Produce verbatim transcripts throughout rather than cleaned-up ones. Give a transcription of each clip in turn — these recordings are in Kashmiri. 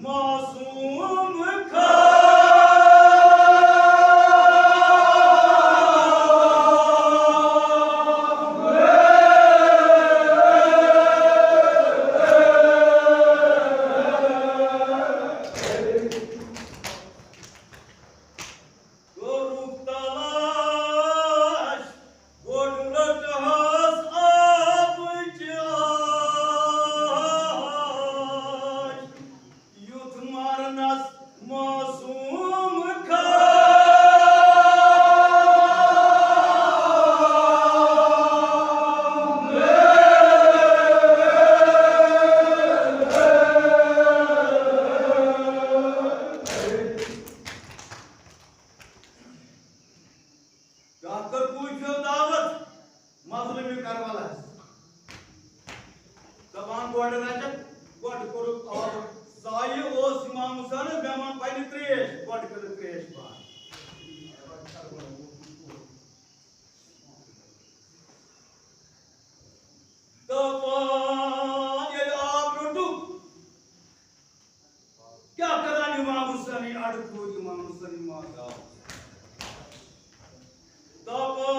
معصوم کوٚرُکھ تلاش، گۄڈٕ رٔٹہَس آبٕچ آش۔ یُتھ مرنس معصوم کھا۔ ڈاکٹر پوٗتۍ پیوٚو دعوت مظلومِ کربلاہس۔ دپان گۄڈٕ رٹکھ، گۄڈٕ کوٚرُکھ آب ضایع، اوس امام حسینس مےٚ ما بنہِ تریش، گۄڈٕ کٔرٕکھ تریش بند۔ دپان ییٚلہِ آب روٚٹُکھ، کیٛاہ کران امام حسینٕنۍ اَڈٕ کھوٗر، امام حسینٕنۍ ماتا؟ دپان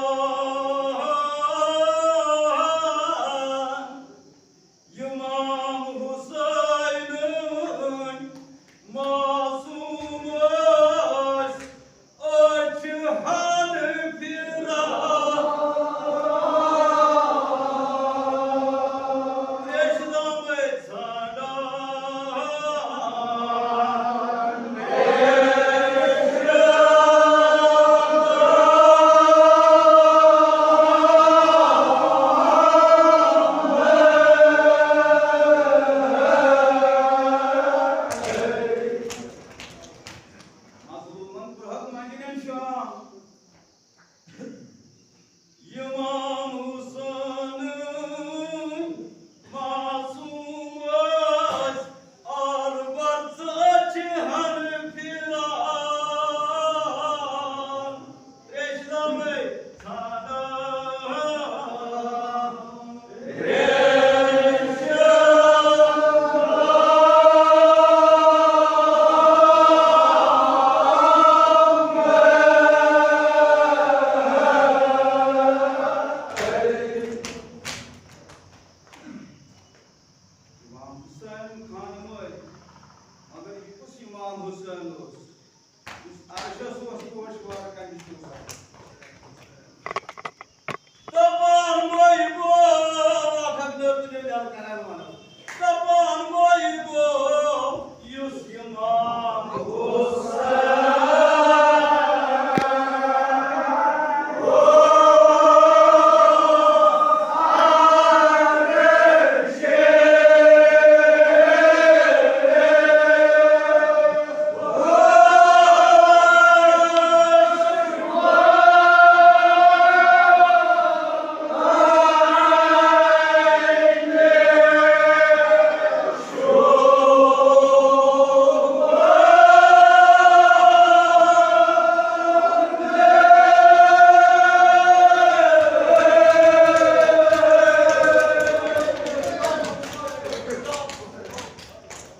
امام حسینٕنۍ معصوم ٲسۍ أچھ ہن پھِران۔ ریشہِ دامے ژھانڈان۔ مظلومن کوٚرہکھ منٛگنٮ۪ن شام۔ امام حسین معصوم ٲسۍ آر بر ژٕ أچھ ہن پھِران۔ ریشہِ دامے ژھانڈان۔ امام حسین خانہٕ مٲلۍ، مگر یہِ کُس امام حسین اوس؟ یُس عرشس اوس پوش وارٕ کنہِ چھُ آسان۔ دپان گوٚو یہِ گوٚو، اکھ اکھ نٔر تہٕ بیٚیہِ یَلہٕ کران وَنان۔ دپان گوٚو یہِ گوٚو، یُس امام حسین۔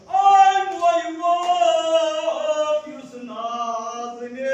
آے موے ووت یُس نازنہِ۔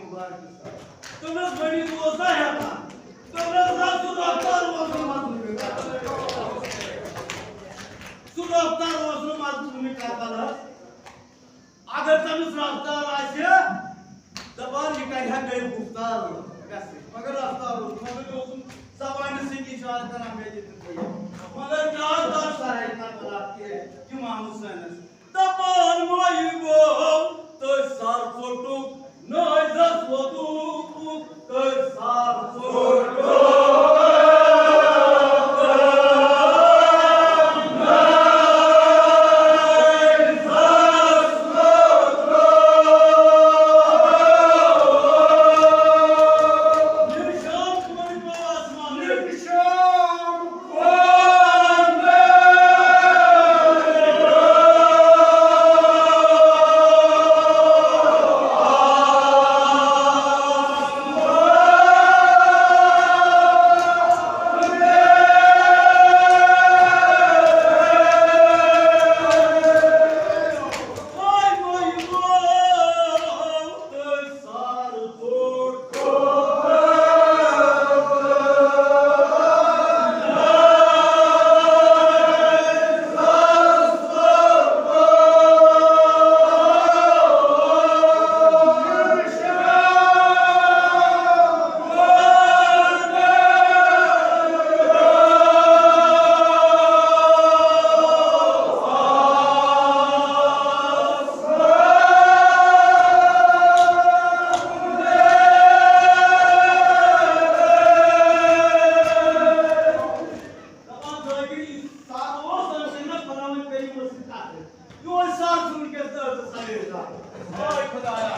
تٔمِس ؤنِتھ اوس نہ ہٮ۪کان۔ تٔمِس نہ سُہ رفتار اوس نہٕ مظلوٗمِ کربلا۔ سُہ رفتار اوس نہٕ مظلوٗمِ کربلاہَس۔ اگر تٔمِس رفتار آسہِ، دَپان یہِ کَرِ ہا بیٚیہِ گُفتار وٮ۪ژھٕے۔ مگر رفتار اوس، مگر یہِ اوس نہٕ زبانہِ سۭتۍ اِشارٕ کران مےٚ دِتھ۔ مگر کیٛاہ کَر سرائے کربلا کہِ اِمام حُسینَس؟ دَپان مۄیہِ گوٚو تہٕ سر ژوٚٹُکھ، نٲزَس ووٚتُکھ تہٕ سر ژوٚٹُکھ۔ دَپان، دٲخِل یُس سر اوس، تٔمۍ سٕنٛدِ منٛز خۄداوند کریٖمَس سۭتۍ کَتھ۔ یہِ اوس سر ژوٗنٛٹھۍ کِس دٲرزَس سۭتۍ۔ ہاے خۄدایا۔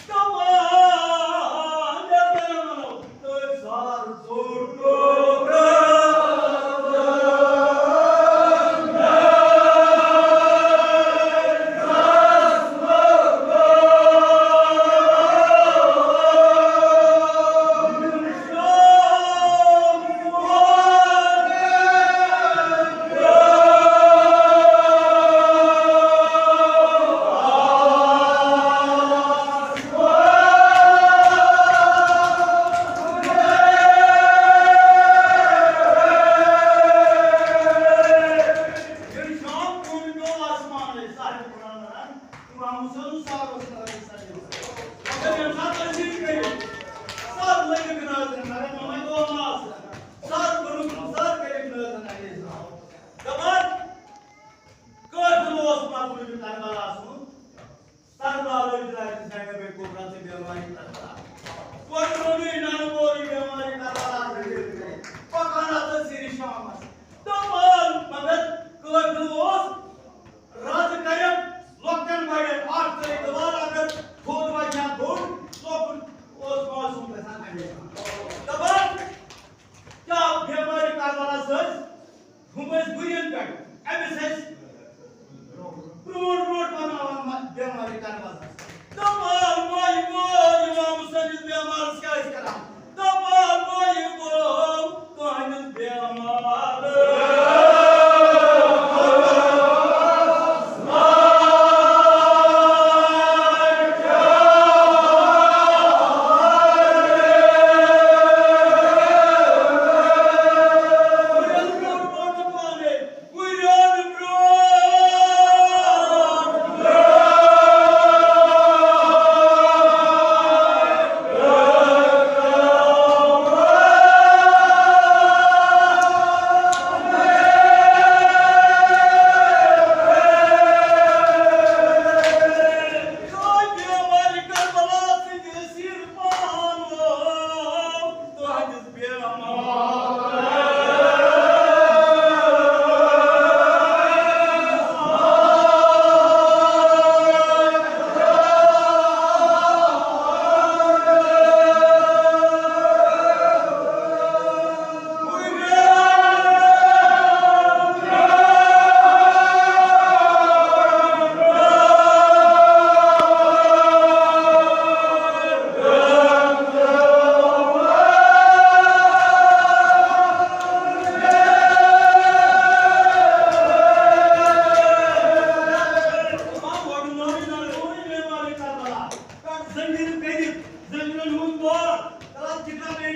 دَپان، مےٚ کَرن وَنو، تُہۍ سر ژوٗنٛٹھۍ۔ ییٚلہِ شام کُن پیوٚو آسمانَس، صاحب قرآن وَنان، امام حسین صاحب اوس نہٕ أکِس سایڈَس۔ مگر ییٚمہِ ساتہٕ أسۍ یہِ کٔرِتھ، سر لٔگِکھ نٲزن، مگر یِمَے دۄہ نہٕ آسان۔ سر بنُن، سر کٔرِکھ نٲزن علیہ السلام۔ دَپان، قٲتِل اوس مطلوبِ کربلا سُنٛد۔ سردار ٲسۍ درٛاے تہٕ زینبِ کُبرا تہٕ بیمارِ کربلا۔ تورٕ ترٛوو نہٕ ننہٕ وورٕے بیمارِ کربلا ذٔلیل کٔرِتھ۔ پکان ہسا زیٖرِ شامس۔ دَپان، مگر قٲتِل اوس رَزٕ کٔرِتھ لۄکٹٮ۪ن بڑٮ۪ن اکھ ترٛٲوِتھ دُبارٕ اگر تھوٚد وَتہِ ہا تھوٚد، لۄکُٹ اوس معصوم گژھان اَمے سان۔ دَپان، کیٛاہ بیمارِ کربلا ٲسۍ؟ ہُم ٲسۍ گُرٮ۪ن پٮ۪ٹھ، أمِس ٲسۍ برونٛٹھ برونٛٹھ پَکان۔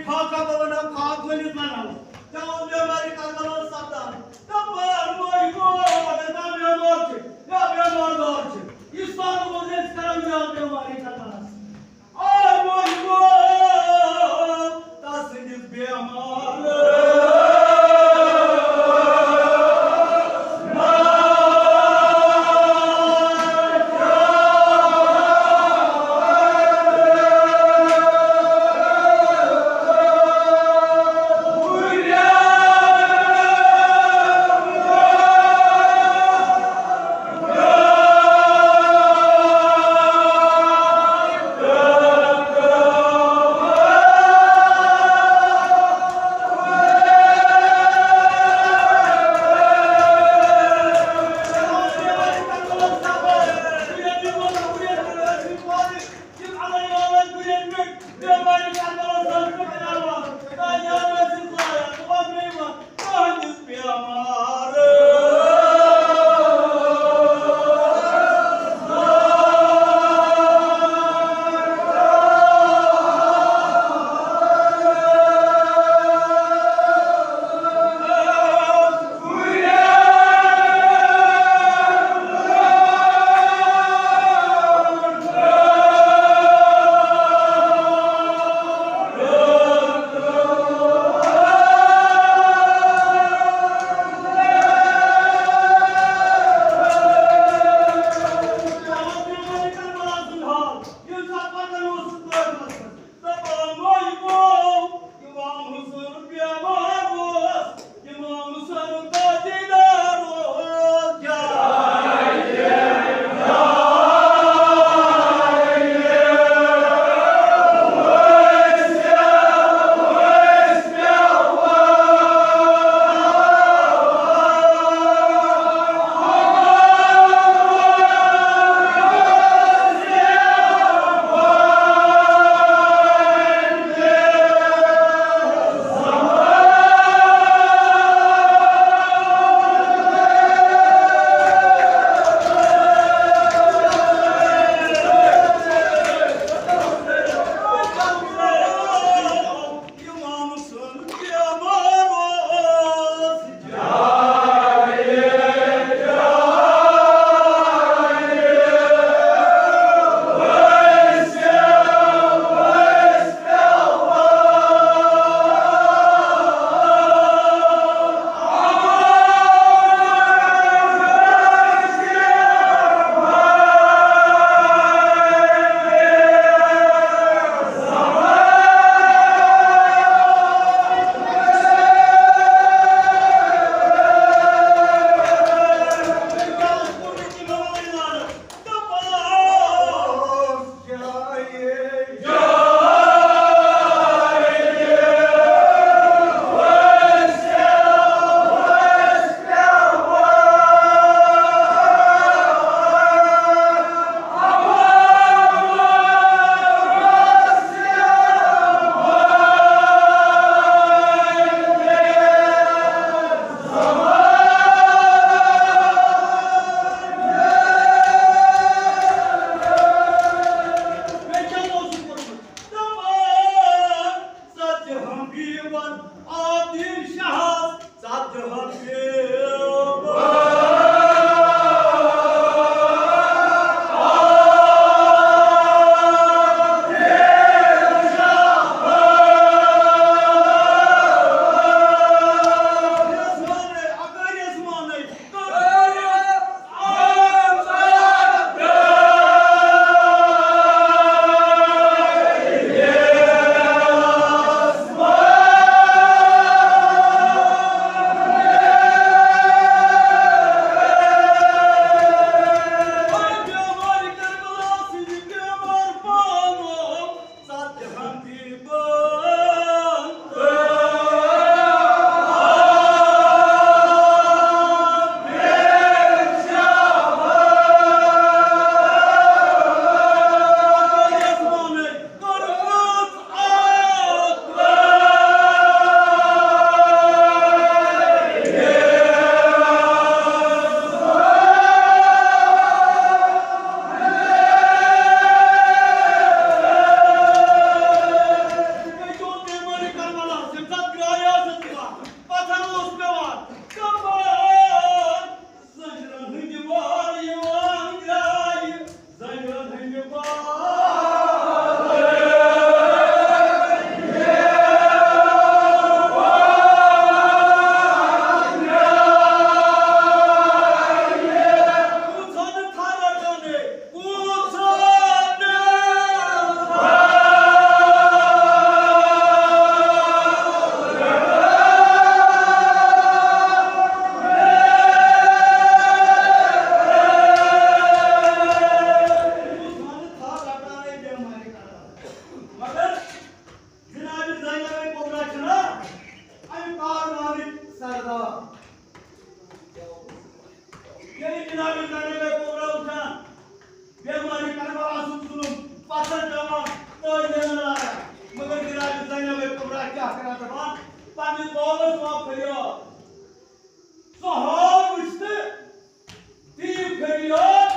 خاکہ بہ ونہٕ ہا، خاک ؤنِتھ ونہٕ ہا۔ ژےٚ اوس بیمارِ کربلا سپدان۔ دپان، وۄنۍ گوٚو، اگر کانٛہہ بیمار چھُ یا بیمار دار چھُ، یہِ سۄنہٕ اوس أسۍ کران یاد بیمارِ کربلاہس۔ آے وۄنۍ گوٚو تس سٕنٛدِس بیمار۔ مگر جناب زینب کبریٰ چھنا امہِ کارنامٕکۍ سردار۔ ییٚلہِ جناب زینب کبریٰ وٕچھان، بیمارِ کربلا سُنٛد ظلم پتھر پٮ۪وان، تٔج زینان آیا۔ مگر جناب زینب کبریٰ کیٛاہ کران دپان، پننِس بابس وان فریاد۔ سُہ حال وٕچھتہٕ تی فریاد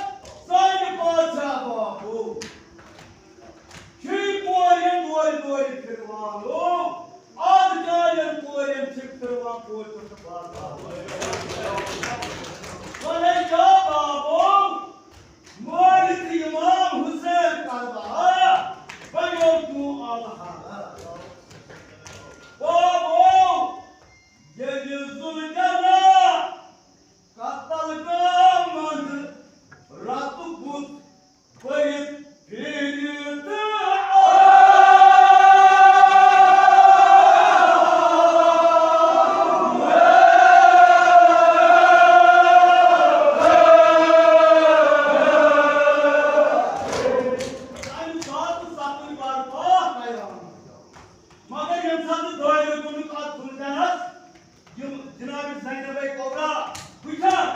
سانہِ بادشاہ بابو۔ چھُے کورٮ۪ن دورِ دورِ پھِروان لوٗکھ، از کیٛاہ یَن کورٮ۪ن چھِکھ پھِروان کورِ پٮ۪ٹھ بادشاہ۔ وَنے کیٛاہ بابو، مٲرِتھ امام حسین کربلا، بنیوو کیوں آلہا۔ بابو، ییٚلہِ ذوالجلال قتل گوٚو منٛز رتہٕ بُتھ بٔرِتھ پھِرِ تہٕ آو۔ تَمہِ ساتہٕ سپٕدۍ برپا قیامت۔ مگر ییٚمہِ ساتہٕ دٲیرٕ گوٚمُت اَتھ ذوالجلالس، یِم جناب زینب کبریٰ وٕچھان،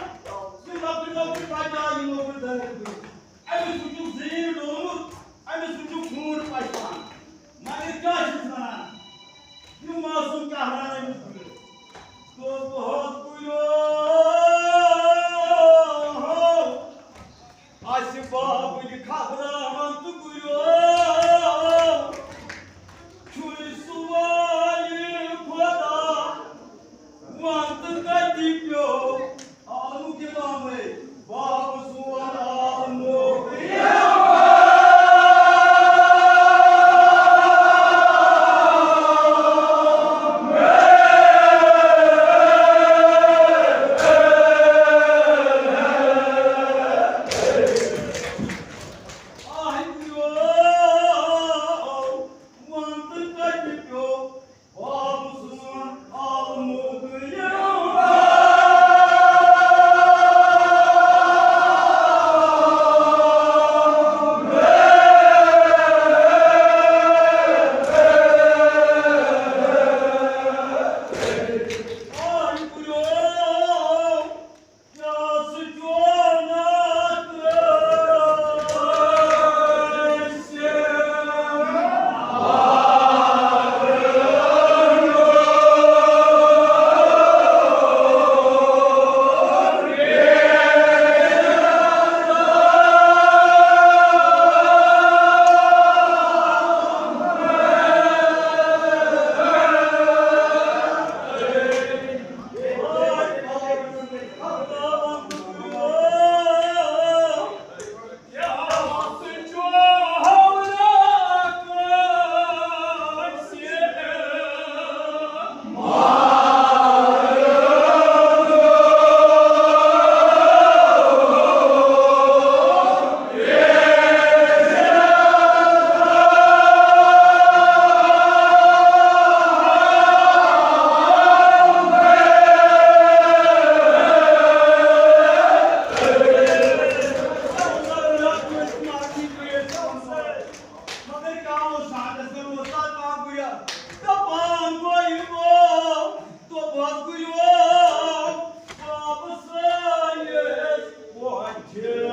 تِم لۄکٕٹۍ لۄکٕٹۍ بچہٕ آیہِ یِمو پٮ۪ٹھ دٲرِتھ گٔژھِتھ۔ أمِس وٕچھُکھ زیٖر ڈوٚلمُت، أمِس وٕچھُکھ خوٗن پشپان۔ مگر کیٛاہ چھِس وَنان؟ یِم معصوٗم کیٛاہ وَنان أمِس گُرِس؟ دوٚپ، حظ گُرو، اَسہِ بابٕنۍ خبراوان تہٕ گُرو، چھُے سُوالہِ خۄدا، وَن تہٕ کَتہِ پیوٚو؟ عالمُک اِمامَے، باب سون عالمُک اِمام۔ آہہِ گُرو، وَن تہٕ کَتہِ پیوٚو؟ باب سون عالمُک اِمام۔ آہہِ گُرو، مگر کیٛاہ اوس شاٹس منٛز وۄتھان کانٛہہ گُریا؟ دَپان گوٚو یِمو، دوٚپہَس گُریو، بابہٕ سٲنِس پوچھِ۔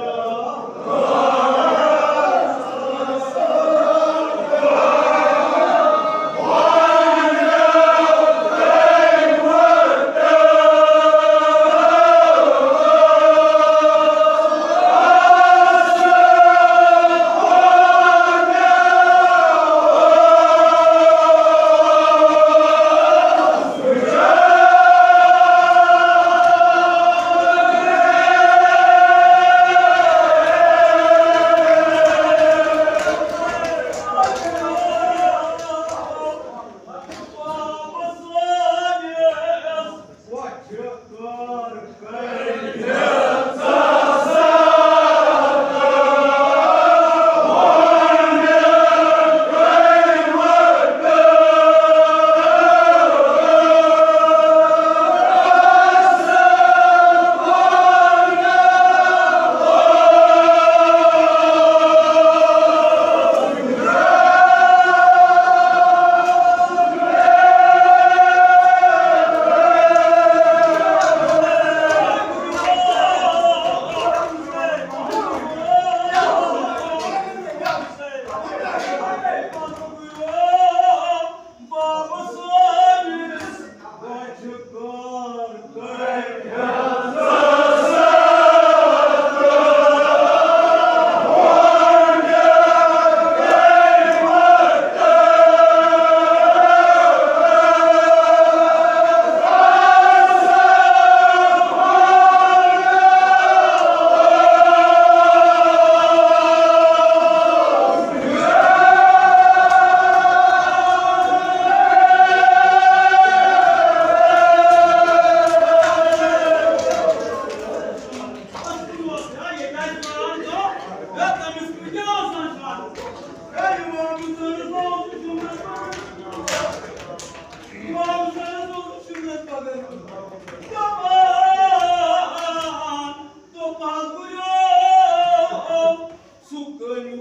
اکھ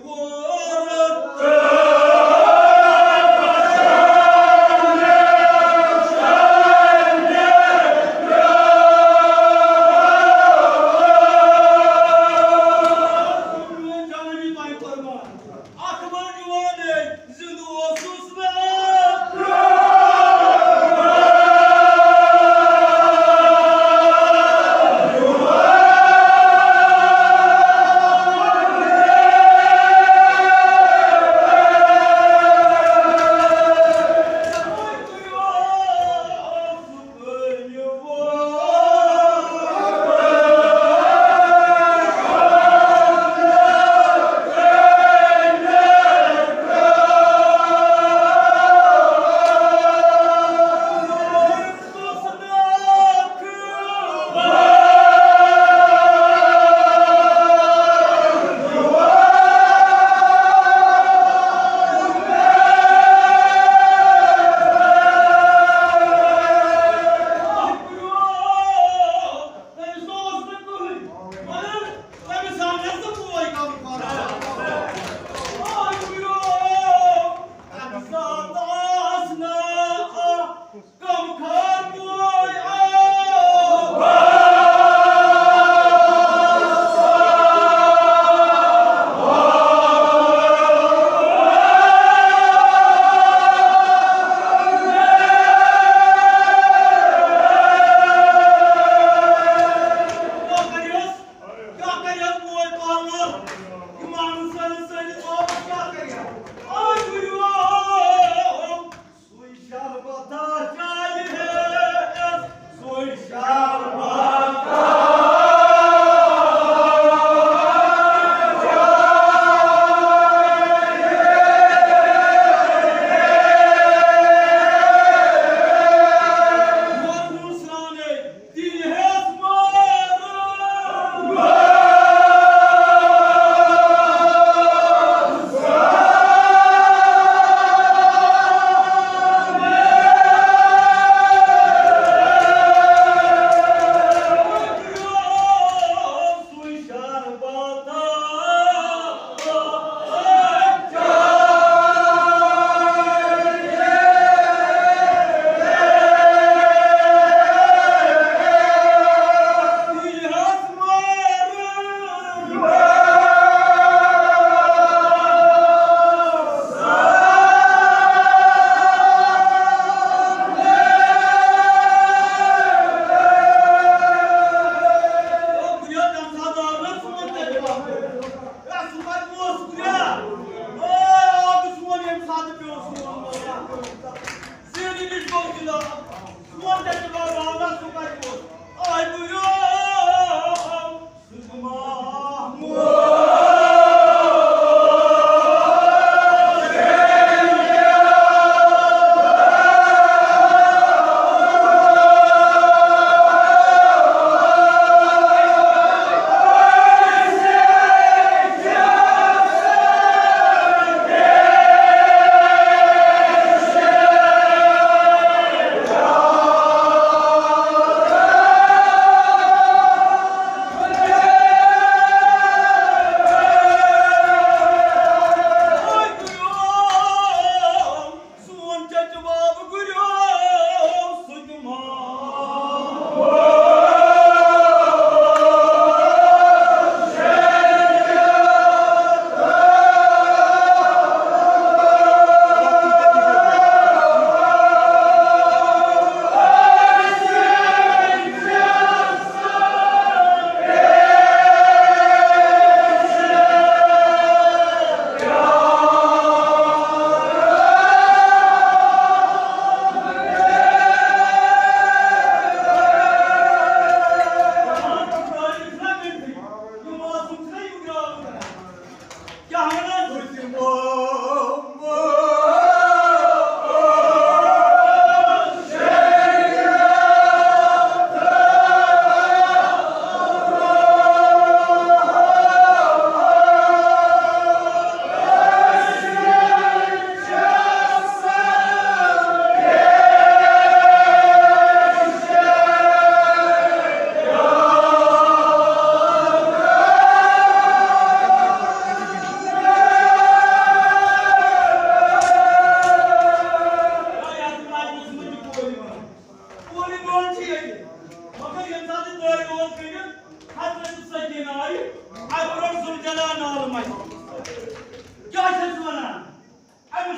منٛز یِوان ہے، زِندٕ اوسُس بہٕ۔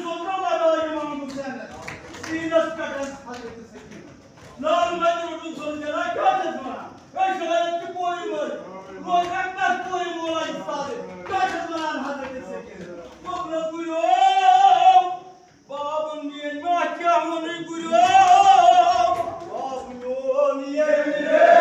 سوزنو لڑٲے امام حسینس، سیٖنس پٮ۪ٹھ حضرت سکینہ۔ لال مجنون سُنٛد جناح کیٛاہ چھَس وَنان؟ أسۍ چھِ حضرت کہِ پورِ منٛز، روزٕ رَٹنَس پورِ مولا اِستادٕ۔ کیٛاہ چھَس وَنان حضرت سکینہ؟ دوٚپنَس گُریو، بابُن میٛٲنۍ ما کیٛاہ وَنٕے گُریو؟ بابُن میون ییٚلہِ